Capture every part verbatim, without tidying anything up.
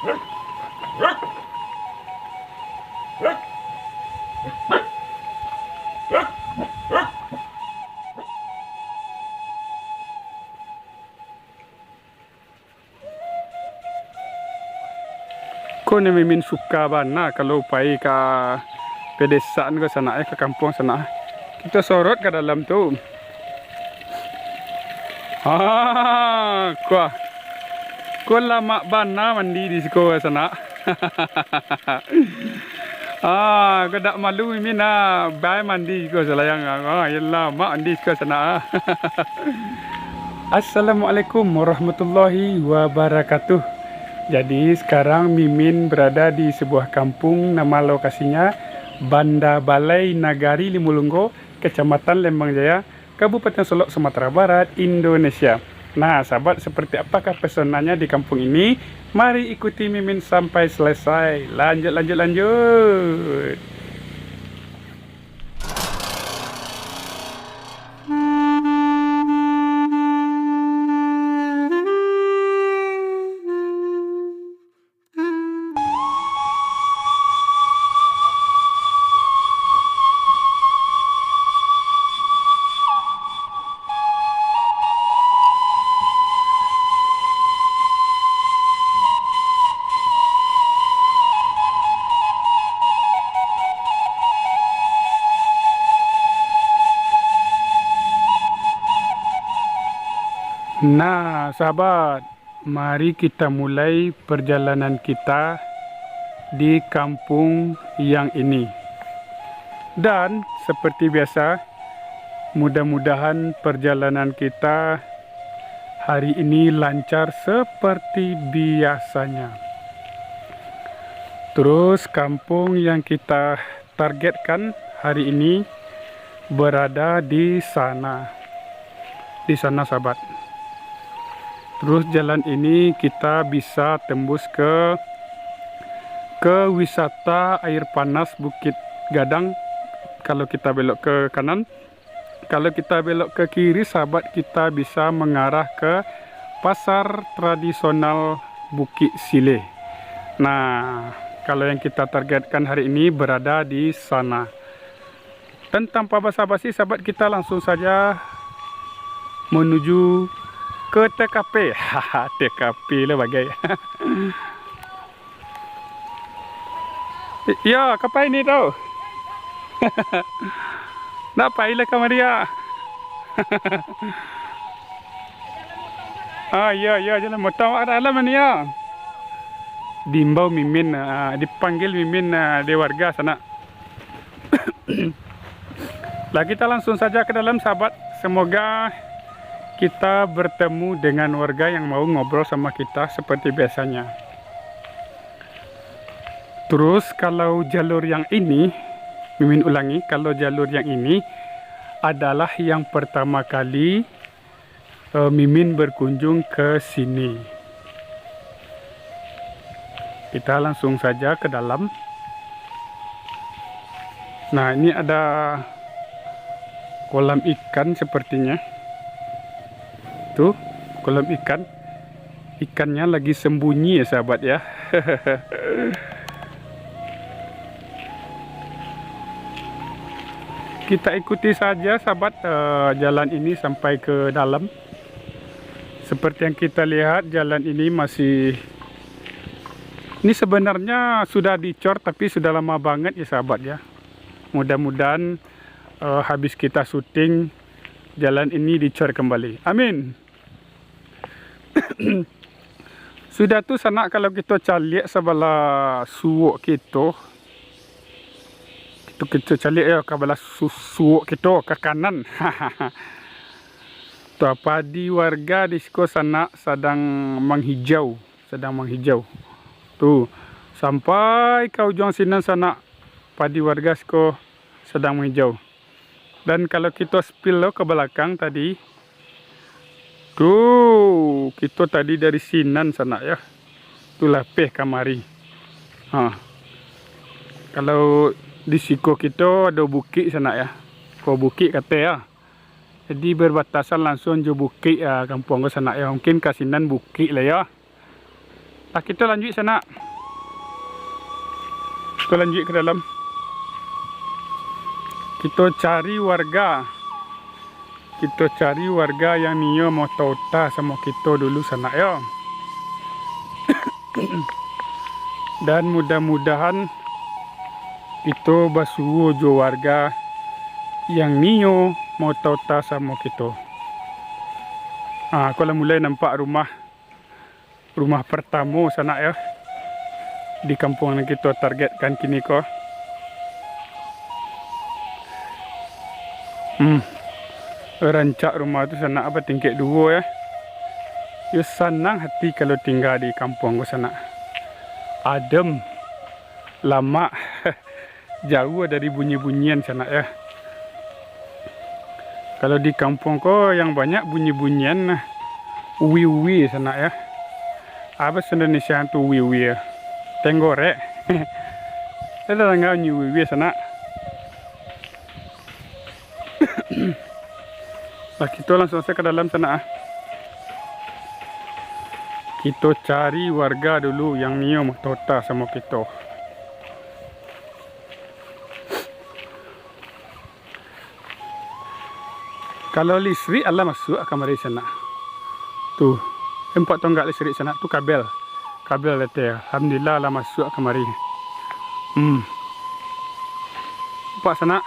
Ko ni Mimin suka bana kalau pai ka pedesaan ko sanak, eh, ka kampuang sanak. Kito sorot ka dalam tu. Ha, kuah. Ko lamak bana mandi di siko sanak. Ah, ko dak malu Mimin ah, bai mandi ko salayang. Ah, iyolah, mak mandi ko sanak ah. Assalamualaikum warahmatullahi wabarakatuh. Jadi, sekarang Mimin berada di sebuah kampung, nama lokasinya Banda Balai, Nagari Limulunggo, Kecamatan Lembang Jaya, Kabupaten Solok, Sumatera Barat, Indonesia. Nah, sahabat, seperti apakah pesonanya di kampung ini? Mari ikuti Mimin sampai selesai. Lanjut, lanjut, lanjut. Nah, sahabat, mari kita mulai perjalanan kita di kampung yang ini. Dan seperti biasa, mudah-mudahan perjalanan kita hari ini lancar seperti biasanya. Terus, kampung yang kita targetkan hari ini berada di sana. Di sana, sahabat. Terus jalan ini kita bisa tembus ke, ke wisata air panas Bukit Gadang. Kalau kita belok ke kanan, kalau kita belok ke kiri, sahabat, kita bisa mengarah ke pasar tradisional Bukik Sileh. Nah, kalau yang kita targetkan hari ini berada di sana. Dan tanpa basa-basi, sahabat, kita langsung saja menuju ke T K P. Haha, T K P lah bagai. Yo, ka pai ni tu? Nak pai lah kamari, yo. Ah, yo, yo, jalan motong awak dalam ni, yo. Diimbau Mimin, ah, dipanggil Mimin, ah, di warga sanak. Lah, kita langsung saja ke dalam, sahabat. Semoga kita bertemu dengan warga yang mau ngobrol sama kita seperti biasanya. Terus, kalau jalur yang ini, Mimin ulangi, kalau jalur yang ini adalah yang pertama kali, eh, Mimin berkunjung ke sini. Kita langsung saja ke dalam. Nah, ini ada kolam ikan sepertinya. Tuh, kolam ikan. Ikannya lagi sembunyi ya, sahabat, ya. Kita ikuti saja, sahabat, eh, jalan ini sampai ke dalam. Seperti yang kita lihat, jalan ini masih, ini sebenarnya sudah dicor, tapi sudah lama banget ya, sahabat, ya. Mudah-mudahan, eh, habis kita syuting, jalan ini dicor kembali. Amin. Sudah tu, sanak, kalau kito caliak sabalah suok kito, kito, kito caliak yo ka balah su-, suok kito ka kanan. Tu, padi warga di siko, sanak, sadang manghijau, sadang manghijau. Tu, sampai ka ujuang sinan, sanak, padi warga siko sadang manghijau. Dan kalau kito spill lo ka balakang tadi, tu, kito tadi dari sinan, sanak, yo. Tu lapeh kamari. Ha. Kalau di siko kito ado bukik, sanak, yo. Ko bukik kato, yo. Jadi, berbatasan langsung jo bukik, ah, kampuang ko, sanak, yo. Mungkin ka sinan bukik lah, yo. Lah, kito lanjuik sanak. Kito lanjuik ka dalam. Kito cari warga. Kito cari warga yang nio maota-ota samo kito dulu sanak yo. Dan mudah-mudahan kito basuo jo warga yang nio maota-ota samo kito. Ah, ko lah mulai nampak rumah rumah partamo sanak yo, di kampuang nan kito targetkan kini ko. Hmm. Rancak rumah tu sanak, batingkek duo yo. Yo sanang hati kalau tingga di kampuang ko sanak. Adem, lamak. Jauah dari bunyi-bunyian sanak yo. Kalau di kampuang ko yang banyak bunyi-bunyian, uwi-uwi sanak yo. Apo bahasa Indonesia tu uwi-uwi yo? Tenggorek. Ado danga bunyi uwi-uwi sanak. Lah, kito langsuang sajo ka dalam sanak ah. Kito cari warga dulu yang nio maota-ota samo kito. Kalau listrik alah masuak kamari sanak. Tu, nampak tonggak listrik sanak tu kabel. Kabel lete. Alhamdulillah alah masuak kamari. Hmm. Nampak sanak.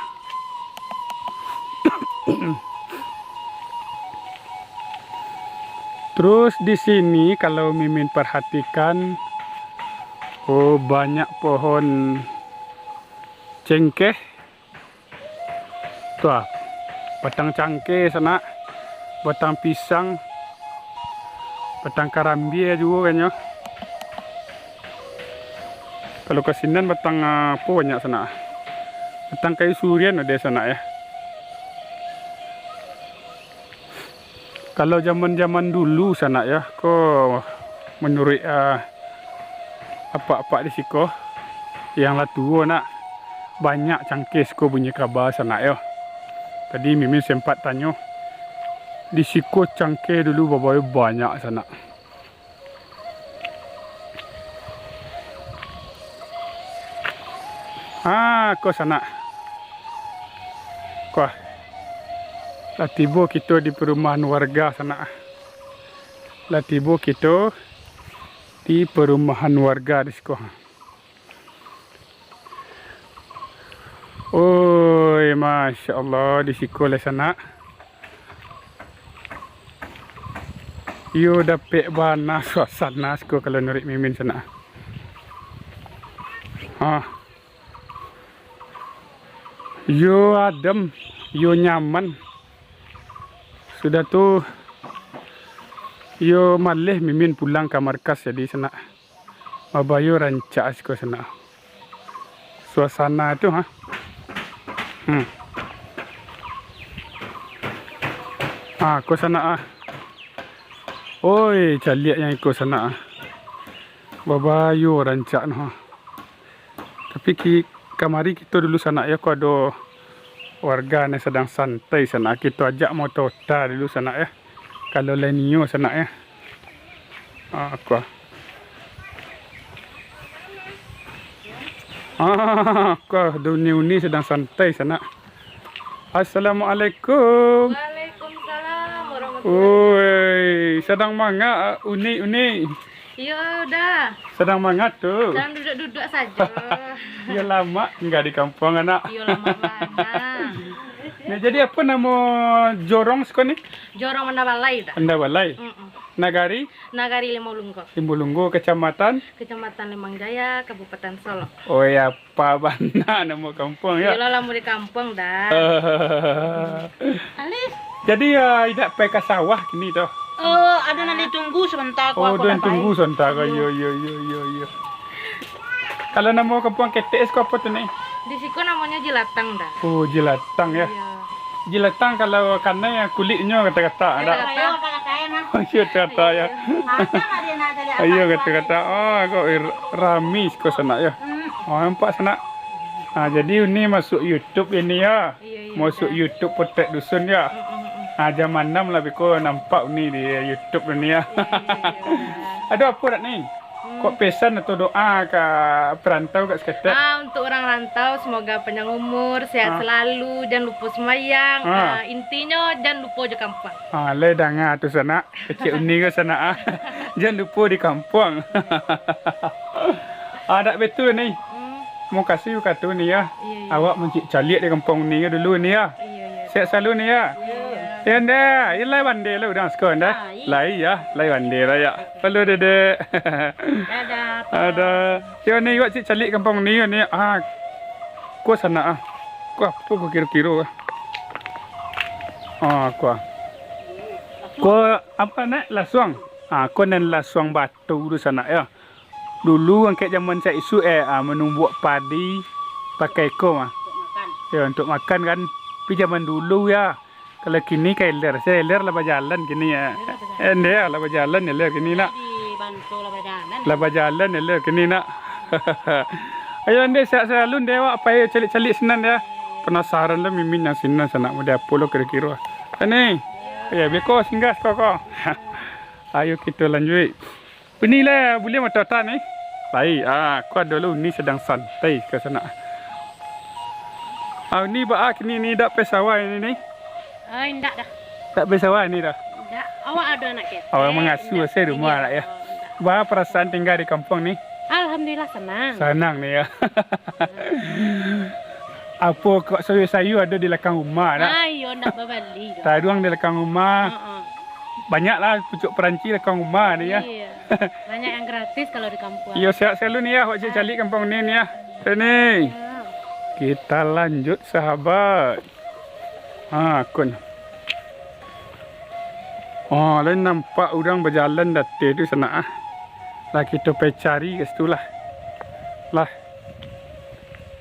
Terus di sini kalau Mimin perhatikan, oh, banyak pohon cengkeh. Tu ah, batang cangkeh sanak, batang pisang, batang karambia juo kanyo. Kalau ka sinan batang, ah, apo banyak sanak? Batang kayu surian ado sanak yo. Kalau zaman-zaman dulu sanak yo, ko manuruik, ah, apak-apak di siko yang lah tuo nak, banyak cangkeh siko bunyi kaba sanak yo. Tadi Mimin sempat tanyo, di siko cangkeh dulu babayo banyak sanak. Ah, ko sanak. Ko. Lah tibo kito di perumahan warga sanak. Lah tibo kito di perumahan warga di siko. Oi, masya Allah, di siko lai sanak. Iyo dapek bana suasana siko kalau nuruik Mimin sanak. Ha. Iyo adem, iyo nyaman. Sudah tu, iyo maleh Mimin pulang ka markas jadi sanak. Babayo rancak siko sanak. Suasana tu, ha. Hmm. Ah, ko sanak ah. Oi, caliak yang iko sanak ah. Babayo rancak no, ha. Tapi ki-, kamari kito dulu sanak yo, ko ado warga nan sadang santai sanak. Kito ajak maota-ota dulu sanak yo. Kalau lai nio sanak yo. Ah, ko. Ah, ko ado uni-uni sadang santai sanak. Assalamualaikum. Waalaikumsalam warahmatullahi. Oi, sadang manga uni-uni? Iyo, Da. Sadang manga tu? Sadang duduk-duduk sajo. Iyo, lamak tingga di kampuang, anak. Iyo, lamak bana. Nah, jadi apo namo jorong siko ni? Jorong Banda Balai, Da. Banda Balai. Mm-mm. Nagari? Nagari Limau Lunggo. Limau Lunggo, Kecamatan? Kecamatan Limang Jaya, Kabupaten Solok. Oh ya, apa bana namo kampuang, ya? Iyolah, lamo di kampuang, Da. Alis. Jadi, ya, indak pai ka sawah kini tu? Oh, ado nan ditunggu sabanta ko. Oh, ado nan tunggu sabanta ko. Iyo, iyo, iyo, iyo, iyo. Kalau namo kampuang ketek siko apo tu, Ni? Di siko namonyo Jilatang, Da. Oh, Jilatang, ya. Iya. Jilatang kalau kanai kulitnyo kato-kato, Da. Kato-kato. Oh, iyo, kato-kato, ya. Iyo, kato-kato. Oh, kok ir-, rami siko sanak, ya. Hmm. Oh, nampak sanak. Ah, jadi uni masuk YouTube ini, ya. Iya, iya, masuk, Da. YouTube Potek Dusun, ya. Mm, mm, mm. Ah, jam anam lah biko nampak uni di YouTube uni, ya. Iya, iya, iya. Ado apo dak, Ni? Kok pesan atau doa ka perantau, Kak, saketek? Ah, untuk urang rantau, semoga panjang umur, sehat selalu, jangan lupa sembahyang. Ah. Ah, intinyo, jangan lupa jo kampuang. Ah, lai danga tu sanak, kecek Uni ko sanak, ah. Jangan lupa di kampuang. Ah, dak betul ni. Hmm. Mukasuik kato ni, yo. Iya, iya. Awak mancaliak di kampuang ni, yo, dulu ni, yo. Iya, iya. Sehat selalu ni, yo. Iya. Yo, nda. Yo, lai bande lah urang siko, nda. Ah, iya. Lai, yo, lai bande lah, yo. Halo, Dedek. Dadah, Pak. Ada. Yo, ni, awak cik caliak kampuang ni, yo, ni. Ah, ko sanak, ah. Ko apo ko kiro-kiro, ah? Ah, ko, ah. Ko apo, nak? Lasuang. Ah, ko nan lasuang batu tu sanak, yo. Dulu angkek jaman saisuak, eh, ah, manumbuak padi pakai ko mah. Untuk makan. Yo, untuk makan kan. Tapi jaman dulu, yo. Kalau kini ka iler, sa iler lah bajalan kini, yo. Iler lah bajalan. Eh, ndak, lah bajalan iler kini, nak. Di Banto lah bajalan. Lah bajalan iler kini, nak. Ayo, ndak, sehat selalu, ndak, awak pai caliak-caliak sinan, yo. Penasaran lah Mimin nan sinan sanak, model apo lo kiro-kiro. Sani. Yo, beko singgah siko ko. Ayo, kito lanjuik. Uni lah buliah mato-mato ni. Baik, ah, ko ado lo Uni sadang santai ka sanak. Ah, Uni baa kini ni, dak pai sawah ni, ni? Ah, indak dah. Dak pai sawah ni dah? Indak. Awak ado anak ketek. Awak mangasuh asa rumah lah, yo. Indak. Baa perasaan tingga di kampuang ni? Alhamdulillah, sanang. Sanang ni, yo. Apo kok sayur-sayur ado di lakang rumah, nak? Ah, iyo, ndak babali doh. Taruang di lakang rumah. Heeh. Banyak lah pucuak paranci lakang rumah ni, yo. Iya. Banyak yang gratis kalau di kampuang. Iyo, sehat selalu ni, yo, awak cik caliak kampuang ni, ni, yo. Sini. Iya. Kita lanjut, sahabat. Ha, kun. Oh, lain nampak urang bajalan dateh tu sanak, ah. Lah, kito pai cari ka situ lah. Lah.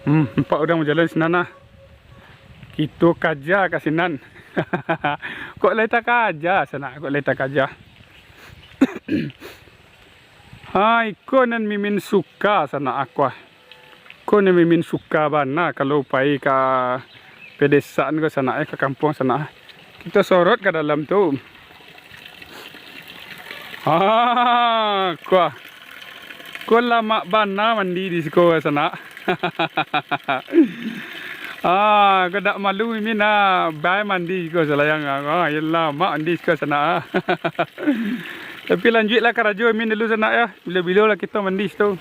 Hmm, nampak urang bajalan sinan, ah. Kito kaja ka sinan. Kok lai takaja sanak, kok lai takaja. Ha, iko nan Mimin suka sanak aku, ah. Ko nan Mimin suka bana kalau pai ka pedesaan ko sanak, eh, ka kampuang sanak. Kito sorot ka dalam tu. Ha, ko, ah. Ko lamak bana mandi di siko sanak. Ah, ko dak malu Mimin, ah, bai mandi ko salayang. Ah, iyo lamak mandi siko sanak, ah. Tapi lanjuiklah karajo Mimin dulu sanak, yo. Bilo-bilo lah kito mandi situ.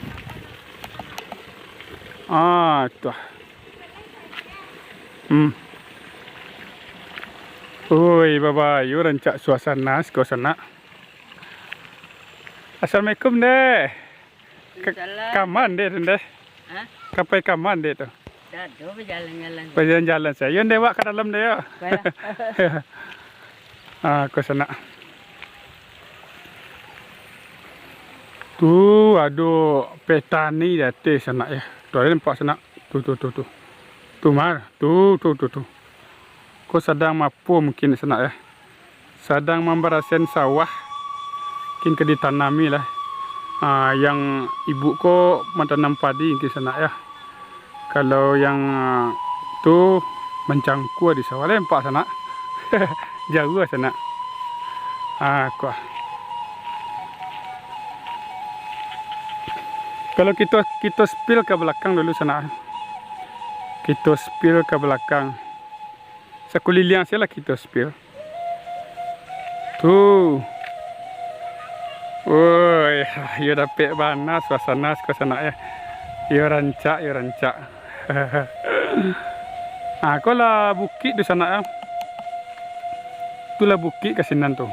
Ah, tu. Hmm. Oi, babayo rancak suasana siko sanak. Assalamualaikum, Dek. Ka-, Salam. Ka ma Dek tu, Dek? Hah? Ka pai ka ma Dek tu? Dah tu bajalan-jalan. Bajalan-jalan sajo. Yo, Dek, wak ka dalam, Dek, yo. Baiklah. Ah, ko sanak. Tu ado petani di ateh sanak, yo. Tu ado nampak sanak. Tu, tu, tu, tu. Tu, Mar. Tu, tu, tu, tu. Ko sadang maapo mungkin sanak, yo. Sadang mambarasian sawah. Mungkin ka ditanami lah. Ah, yang ibuk ko mananam padi mungkin sanak, yo. Kalau yang, ah, tu mancangkua di sawah, nampak sanak. Jauah sanak. Ah, ko. Kalau kito, kito spill ka balakang dulu sanak. Kito spill ka balakang. Sakuliliang sajo lah kito spill. Tu. Woi, yo dapek bana suasana siko sanak, yo. Yo rancak, yo rancak. Ah, ko lah bukik tu sanak, yo. Tu lah bukik ka sinan tu.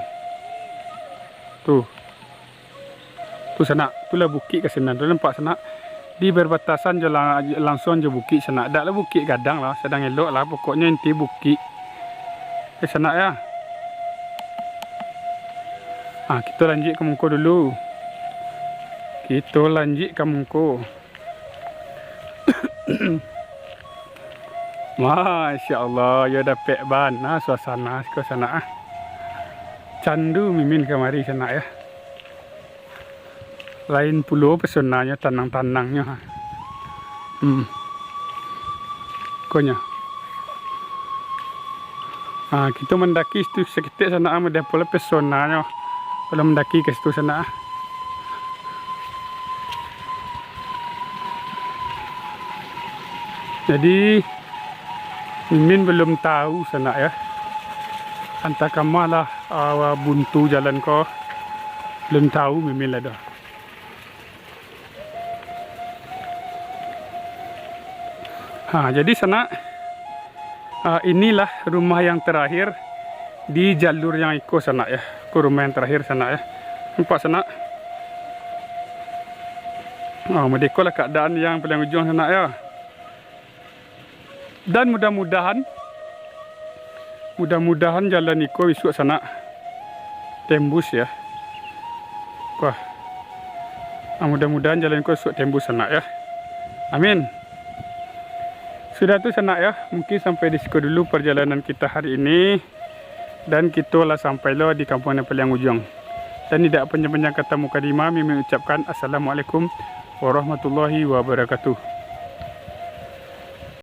Tu. Tu sanak, tu lah bukik ka sinan tu, nampak sanak. Di berbatasan jo la-, langsuang jo bukik sanak. Dak lah bukik gadang lah, sadang elok lah, pokoknyo inti bukik. Eh, sanak, yo. Ah, kito lanjuik ka muko dulu. Kito lanjuik ka muko. Masya Allah, yo dapek bana suasana siko sanak, ah. Candu Mimin kamari sanak, yo. Lain pulo pesonanyo, tanang-tanangnyo. Hmm. Konyo. Ah, kito mandaki situ saketek sanak, ah, model apo lah pesonanyo. Kalau mandaki ka situ sanak, ah. Jadi, Mimin balum tahu sanak yo, antah kama lah, ah, buntu jalan ko, balum tahu Mimin lah doh. Ha, jadi sanak, ah, inilah rumah yang terakhir di jalur yang iko sanak yo. Ko rumah yang terakhir sanak yo. Nampak sanak? Ah, modeko lah keadaan yang paling ujuang sanak yo. Dan mudah-mudahan, mudah-mudahan jalan iko isuak sanak tembus yo. Wah. Ah, mudah-mudahan jalan iko isuak tembus sanak yo. Amin. Sudah tu sanak yo, mungkin sampai di siko dulu perjalanan kita hari ini. Dan kito lah sampai lo di kampuang nan paling ujuang. Dan indak panjang-panjang kata mukadimah, Mimin ucapkan Assalamualaikum warahmatullahi wabarakatuh.